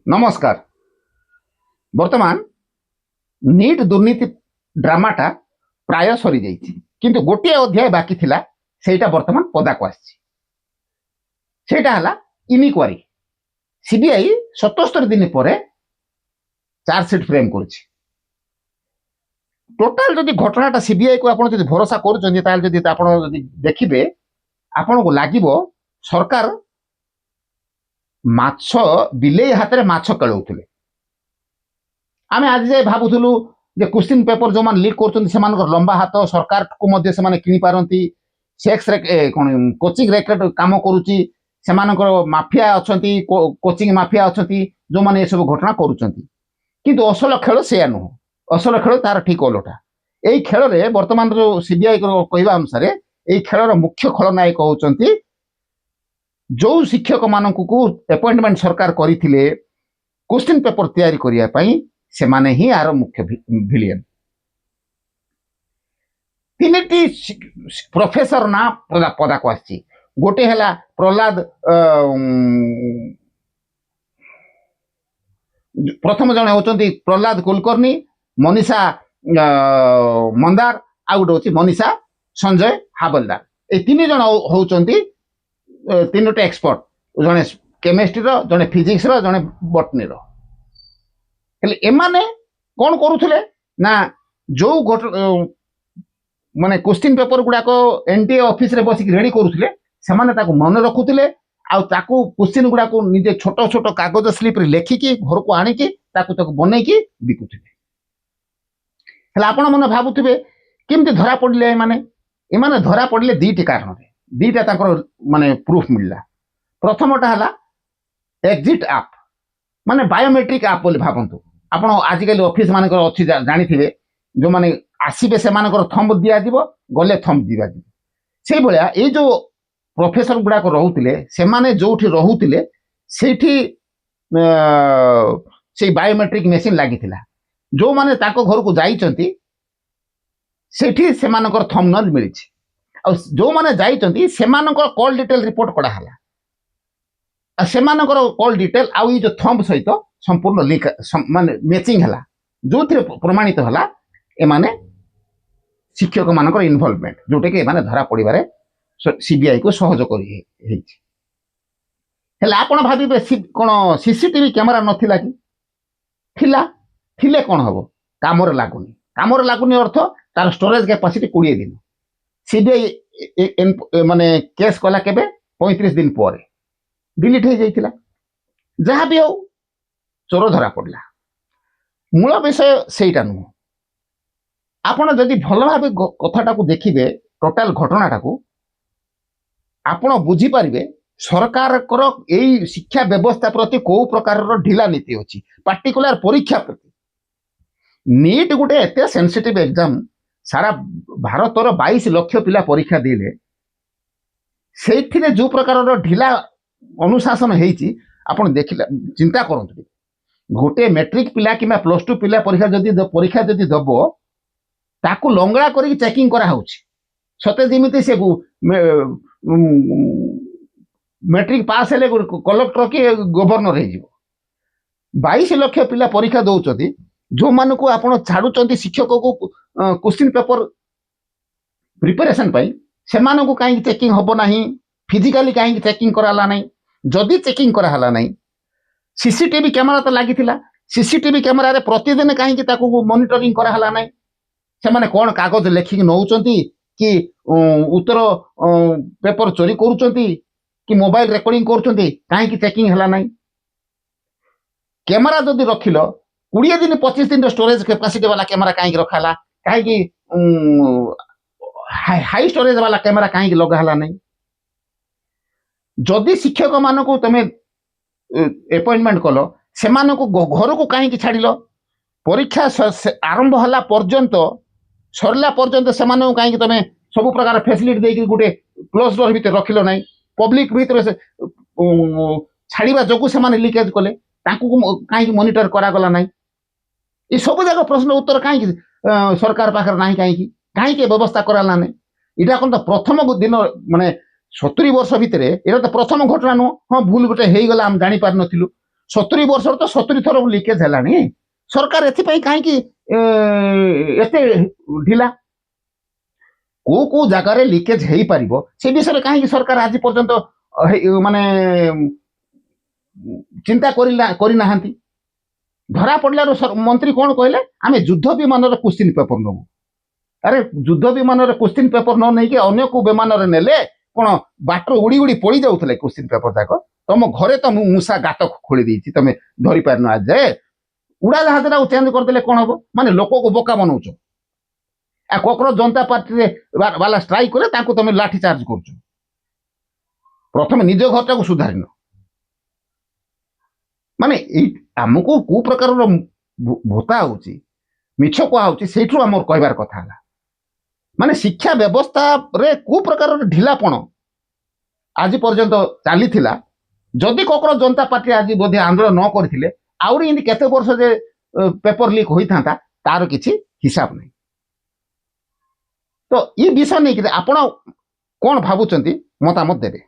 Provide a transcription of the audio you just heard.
ନମସ୍କାର। ବର୍ତ୍ତମାନ ନିଟ୍ ଦୁର୍ନୀତି ଡ୍ରାମାଟା ପ୍ରାୟ ସରିଯାଇଛି, କିନ୍ତୁ ଗୋଟିଏ ଅଧ୍ୟାୟ ବାକି ଥିଲା। ସେଇଟା ବର୍ତ୍ତମାନ ପଦାକୁ ଆସିଛି। ସେଇଟା ହେଲା ଇନକ୍ୱାରି। ସିବିଆଇ 77 ଦିନ ପରେ ଚାର୍ଜସିଟ୍ ଫ୍ରେମ୍ କରୁଛି। ଟୋଟାଲ ଯଦି ଘଟଣାଟା, ସିବିଆଇ କୁ ଆପଣ ଯଦି ଭରସା କରୁଛନ୍ତି, ତାହେଲେ ଯଦି ଆପଣ ଯଦି ଦେଖିବେ, ଆପଣଙ୍କୁ ଲାଗିବ ସରକାର ମାଛ ବିଲେଇ ହାତରେ ମାଛ କେଳଉଥିଲେ। ଆମେ ଆଜି ଯାଏ ଭାବୁଥିଲୁ ଯେ କ୍ୱେଶ୍ଚିନ୍ ପେପର ଯେଉଁମାନେ ଲିକ୍ କରୁଛନ୍ତି, ସେମାନଙ୍କର ଲମ୍ବା ହାତ, ସରକାରକୁ ମଧ୍ୟ ସେମାନେ କିଣିପାରନ୍ତି, ସେକ୍ସ କ'ଣ କୋଚିଂ ର୍ୟାକେଟ କାମ କରୁଛି, ସେମାନଙ୍କର ମାଫିଆ ଅଛନ୍ତି, କୋଚିଂ ମାଫିଆ ଅଛନ୍ତି, ଯେଉଁମାନେ ଏସବୁ ଘଟଣା କରୁଛନ୍ତି। କିନ୍ତୁ ଅସଲ ଖେଳ ସେୟା ନୁହଁ। ଅସଲ ଖେଳ ତାର ଠିକ ଓଲଟା। ଏଇ ଖେଳରେ ବର୍ତ୍ତମାନ ଯୋଉ ସିବିଆଇ କହିବା ଅନୁସାରେ, ଏଇ ଖେଳର ମୁଖ୍ୟ ଖଳନାୟକ ହେଉଛନ୍ତି ଯୋଉ ଶିକ୍ଷକମାନଙ୍କୁ ଆପଏଣ୍ଟମେଣ୍ଟ ସରକାର କରିଥିଲେ କ୍ୱେଶ୍ଚିନ୍ ପେପର ତିଆରି କରିବା ପାଇଁ, ସେମାନେ ହିଁ ଆର ମୁଖ୍ୟ ଭିଲିଆନ। ତିନିଟି ପ୍ରଫେସର ନାଁ ପଦାକୁ ଆସିଛି। ଗୋଟେ ହେଲା ପ୍ରହ୍ଲାଦ, ପ୍ରଥମ ଜଣେ ହେଉଛନ୍ତି ପ୍ରହ୍ଲାଦ କୁଲକର୍ଣ୍ଣି, ମନୀଷା ମନ୍ଦାର, ଆଉ ଗୋଟେ ହେଉଛି ମନୀଷା ସଞ୍ଜୟ ହାବଲଦାର। ଏଇ ତିନି ଜଣ ହେଉଛନ୍ତି ତିନୋଟି ଏକ୍ସପର୍ଟ, ଜଣେ କେମିଷ୍ଟ୍ରିର, ଜଣେ ଫିଜିକ୍ସର, ଜଣେ ବଟନୀର। ହେଲେ ଏମାନେ କ'ଣ କରୁଥିଲେ ନା, ଯୋଉ ମାନେ କ୍ୱେଶ୍ଚିନ୍ ପେପର ଗୁଡାକ ଏନଟିଏ ଅଫିସରେ ବସିକି ରେଡି କରୁଥିଲେ, ସେମାନେ ତାକୁ ମନେ ରଖୁଥିଲେ ଆଉ ତାକୁ କ୍ୱେଶ୍ଚିନ୍ ଗୁଡାକୁ ନିଜେ ଛୋଟ ଛୋଟ କାଗଜ ସ୍ଲିପରେ ଲେଖିକି ଘରକୁ ଆଣିକି ତାକୁ ତାକୁ ବନେଇକି ବିକୁଥିଲେ। ହେଲେ ଆପଣ ମନେ ଭାବୁଥିବେ, କେମିତି ଧରା ପଡ଼ିଲେ ଏମାନେ? ଏମାନେ ଧରା ପଡ଼ିଲେ ଦିଟି କାରଣରେ। ଦିଟା ତାଙ୍କର ମାନେ ପ୍ରୁଫ୍ ମିଳିଲା। ପ୍ରଥମଟା ହେଲା ଏକ୍ଜିଟ୍ ଆପ୍, ମାନେ ବାୟୋମେଟ୍ରିକ୍ ଆପ୍ ବୋଲି ଭାବନ୍ତୁ ଆପଣ। ଆଜିକାଲି ଅଫିସ ମାନଙ୍କର ଅଛି, ଜାଣିଥିବେ, ଯୋଉମାନେ ଆସିବେ ସେମାନଙ୍କର ଥମ୍ବ ଦିଆଯିବ, ଗଲେ ଥମ୍ବ ଦିଆଯିବ। ସେଇଭଳିଆ ଏଇ ଯୋଉ ପ୍ରଫେସର ଗୁଡାକ ରହୁଥିଲେ, ସେମାନେ ଯୋଉଠି ରହୁଥିଲେ, ସେଇଠି ସେଇ ବାୟୋମେଟ୍ରିକ୍ ମେସିନ୍ ଲାଗିଥିଲା। ଯୋଉମାନେ ତାଙ୍କ ଘରକୁ ଯାଇଛନ୍ତି, ସେଇଠି ସେମାନଙ୍କର ଥମ୍ବନେଲ୍ ମିଳିଛି। ଆଉ ଯୋଉମାନେ ଯାଇଛନ୍ତି, ସେମାନଙ୍କର କଲ୍ ଡିଟେଲ ରିପୋର୍ଟ କଢ଼ା ହେଲା। ଆଉ ସେମାନଙ୍କର କଲ୍ ଡିଟେଲ ଆଉ ଏଇ ଯୋଉ ଥମ୍ବ ସହିତ ସମ୍ପୂର୍ଣ୍ଣ ଲିଙ୍କ, ମାନେ ମ୍ୟାଚିଂ ହେଲା, ଯୋଉଥିରେ ପ୍ରମାଣିତ ହେଲା ଏମାନେ ଶିକ୍ଷକମାନଙ୍କର ଇନଭଲଭମେଣ୍ଟ, ଯୋଉଟାକି ଏମାନେ ଧରା ପଡ଼ିବାରେ ସିବିଆଇ କୁ ସହଜ କରି ହେଇଛି। ହେଲେ ଆପଣ ଭାବିବେ, କ'ଣ ସିସିଟିଭି କ୍ୟାମେରା ନଥିଲା କି? ଥିଲା। ଥିଲେ କ'ଣ ହବ? କାମରେ ଲାଗୁନି। କାମରେ ଲାଗୁନି ଅର୍ଥ ତାର ଷ୍ଟୋରେଜ କାପାସିଟି 20 ଦିନ। ସିବିଆଇ ମାନେ କେସ୍ କଲା କେବେ? 35 ଦିନ ପରେ ଡିଲିଟ୍ ହେଇଯାଇଥିଲା। ଯାହା ବି ହଉ, ଚୋର ଧରା ପଡ଼ିଲା। ମୂଳ ବିଷୟ ସେଇଟା ନୁହଁ। ଆପଣ ଯଦି ଭଲ ଭାବେ କଥାଟାକୁ ଦେଖିବେ, ଟୋଟାଲ ଘଟଣାଟାକୁ, ଆପଣ ବୁଝିପାରିବେ ସରକାରଙ୍କର ଏଇ ଶିକ୍ଷା ବ୍ୟବସ୍ଥା ପ୍ରତି କୋଉ ପ୍ରକାରର ଢିଲା ନୀତି ଅଛି, ପାର୍ଟିକୁଲାର ପରୀକ୍ଷା ପ୍ରତି। ନିଟ୍ ଗୋଟେ ଏତେ ସେନ୍ସିଟିଭ ଏକ୍ଜାମ, ସାରା ଭାରତର 22 ଲକ୍ଷ ପିଲା ପରୀକ୍ଷା ଦେଲେ। ସେଇଥିରେ ଯୋଉ ପ୍ରକାରର ଢିଲା ଅନୁଶାସନ ହେଇଛି, ଆପଣ ଦେଖିଲେ ଚିନ୍ତା କରନ୍ତୁ ଟିକେ। ଗୋଟେ ମେଟ୍ରିକ ପିଲା କିମ୍ବା ପ୍ଲସ ଟୁ ପିଲା ପରୀକ୍ଷା ଯଦି ଦବ, ତାକୁ ଲଙ୍ଗଳା କରିକି ଚେକିଂ କରାହଉଛି, ସତେ ଯେମିତି ସେ ମେଟ୍ରିକ ପାସ୍ ହେଲେ କଲେକ୍ଟର କି ଗଭର୍ଣ୍ଣର ହେଇଯିବ। 22 ଲକ୍ଷ ପିଲା ପରୀକ୍ଷା ଦଉଛନ୍ତି, ଯୋଉମାନଙ୍କୁ ଆପଣ ଛାଡୁଛନ୍ତି ଶିକ୍ଷକକୁ କ୍ୱେଶ୍ଚିନ୍ ପେପର ପ୍ରିପାରେସନ ପାଇଁ, ସେମାନଙ୍କୁ କାହିଁକି ଚେକିଂ ହବ ନାହିଁ? ଫିଜିକାଲି କାହିଁକି ଚେକିଂ କରାହେଲା ନାହିଁ? ଯଦି ଚେକିଂ କରାହେଲା ନାହିଁ, ସିସିଟିଭି କ୍ୟାମେରା ତ ଲାଗିଥିଲା, ସିସିଟିଭି କ୍ୟାମେରାରେ ପ୍ରତିଦିନ କାହିଁକି ତାକୁ ମନିଟରିଂ କରାହେଲା ନାହିଁ? ସେମାନେ କ'ଣ କାଗଜ ଲେଖିକି ନେଉଛନ୍ତି କି ଉତ୍ତର ପେପର ଚୋରି କରୁଛନ୍ତି କି ମୋବାଇଲ ରେକର୍ଡିଂ କରୁଛନ୍ତି, କାହିଁକି ଚେକିଂ ହେଲା ନାହିଁ? କ୍ୟାମେରା ଯଦି ରଖିଲ, 20 ଦିନ 25 ଦିନର ଷ୍ଟୋରେଜ କାପାସିଟି ବାଲା କ୍ୟାମେରା କାହିଁକି ରଖା ହେଲା? କାହିଁକି ହାଇ ଷ୍ଟୋରେଜ ବାଲା କ୍ୟାମେରା କାହିଁକି ଲଗା ହେଲା ନାହିଁ? ଯଦି ଶିକ୍ଷକମାନଙ୍କୁ ତମେ ଆପଏଣ୍ଟମେଣ୍ଟ କଲ, ସେମାନଙ୍କୁ ଘରକୁ କାହିଁକି ଛାଡ଼ିଲ? ପରୀକ୍ଷା ଆରମ୍ଭ ହେଲା ପର୍ଯ୍ୟନ୍ତ, ସରିଲା ପର୍ଯ୍ୟନ୍ତ ସେମାନଙ୍କୁ କାହିଁକି ତମେ ସବୁ ପ୍ରକାର ଫେସିଲିଟି ଦେଇକି ଗୋଟେ କ୍ଲୋଜ ଡୋର ଭିତରେ ରଖିଲ ନାହିଁ? ପବ୍ଲିକ ଭିତରେ ସେ ଛାଡ଼ିବା ଯୋଗୁଁ ସେମାନେ ଲିକେଜ କଲେ। ତାଙ୍କୁ କାହିଁକି ମନିଟର କରାଗଲା ନାହିଁ? ଏ ସବୁ ଯାକ ପ୍ରଶ୍ନ ଉତ୍ତର କାହିଁକି ସରକାର ପାଖରେ ନାହିଁ? କାହିଁକି କାହିଁକି ଏ ବ୍ୟବସ୍ଥା କରାଗଲା ନାହିଁ? ଏଇଟା କ'ଣ ତ ପ୍ରଥମ ଦିନ, ମାନେ 70 ବର୍ଷ ଭିତରେ ଏଇଟା ତ ପ୍ରଥମ ଘଟଣା ନୁହଁ। ହଁ, ଭୁଲ ଗୋଟେ ହେଇଗଲା, ଆମେ ଜାଣିପାରିନଥିଲୁ। 70 ବର୍ଷର ତ 70 ଥର ଲିକେଜ ହେଲାଣି। ସରକାର ଏଥିପାଇଁ କାହିଁକି ଏତେ ଢିଲା? କୋଉ କୋଉ ଜାଗାରେ ଲିକେଜ ହେଇପାରିବ, ସେ ବିଷୟରେ କାହିଁକି ସରକାର ଆଜି ପର୍ଯ୍ୟନ୍ତ ମାନେ ଚିନ୍ତା କରିନାହାନ୍ତି? ଧରା ପଡ଼ିଲାରୁ ମନ୍ତ୍ରୀ କ'ଣ କହିଲେ? ଆମେ ଯୁଦ୍ଧ ବିମାନରେ କୋଶ୍ଚିନ୍ ପେପର ନେବୁ। ଆରେ, ଯୁଦ୍ଧ ବିମାନରେ କୋଶ୍ଚିନ୍ ପେପର ନ ନେଇକି ଅନ୍ୟ କୋଉ ବିମାନରେ ନେଲେ କ'ଣ ବାଟରୁ ଉଡ଼ି ଉଡ଼ି ପଡି ଯାଉଥିଲା କୋଶ୍ଚିନ୍ ପେପର ଯାକ? ତମ ଘରେ ତ ମୁଁ ମୂଷା ଗାତ ଖୋଳି ଦେଇଛି, ତମେ ଧରି ପାରିନ ଆଜି ଯାଏ। ଉଡ଼ାଜାହାଜଟାକୁ ଚେଞ୍ଜ କରିଦେଲେ କ'ଣ ହବ? ମାନେ ଲୋକକୁ ବୋକା ବନଉଛ। ଆଉ କକ୍ରୋଚ ଜନତା ପାର୍ଟିରେ ବାଲା ଷ୍ଟ୍ରାଇକ୍ କଲେ ତାଙ୍କୁ ତମେ ଲାଠି ଚାର୍ଜ କରୁଛ। ପ୍ରଥମେ ନିଜ ଘରଟାକୁ ସୁଧାରିନ। ମାନେ ଏଇ ଆମକୁ କୋଉ ପ୍ରକାରର ଭୋତା ହଉଛି, ମିଛ କୁହା ହଉଛି, ସେଇଠୁ ଆମର କହିବାର କଥା ହେଲା, ମାନେ ଶିକ୍ଷା ବ୍ୟବସ୍ଥାରେ କୋଉ ପ୍ରକାରର ଢିଲାପଣ ଆଜି ପର୍ଯ୍ୟନ୍ତ ଚାଲିଥିଲା। ଯଦି କକ୍ରୋଚ ଜନତା ପାର୍ଟି ଆଜି ବୋଧେ ଆନ୍ଦୋଳନ ନ କରିଥିଲେ, ଆହୁରି ଏମିତି କେତେ ବର୍ଷ ଯେ ପେପର ଲିକ୍ ହୋଇଥାନ୍ତା, ତାର କିଛି ହିସାବ ନାହିଁ। ତ ଏ ବିଷୟ ନେଇକିରି ଆପଣ କ'ଣ ଭାବୁଛନ୍ତି, ମତାମତ ଦେବେ।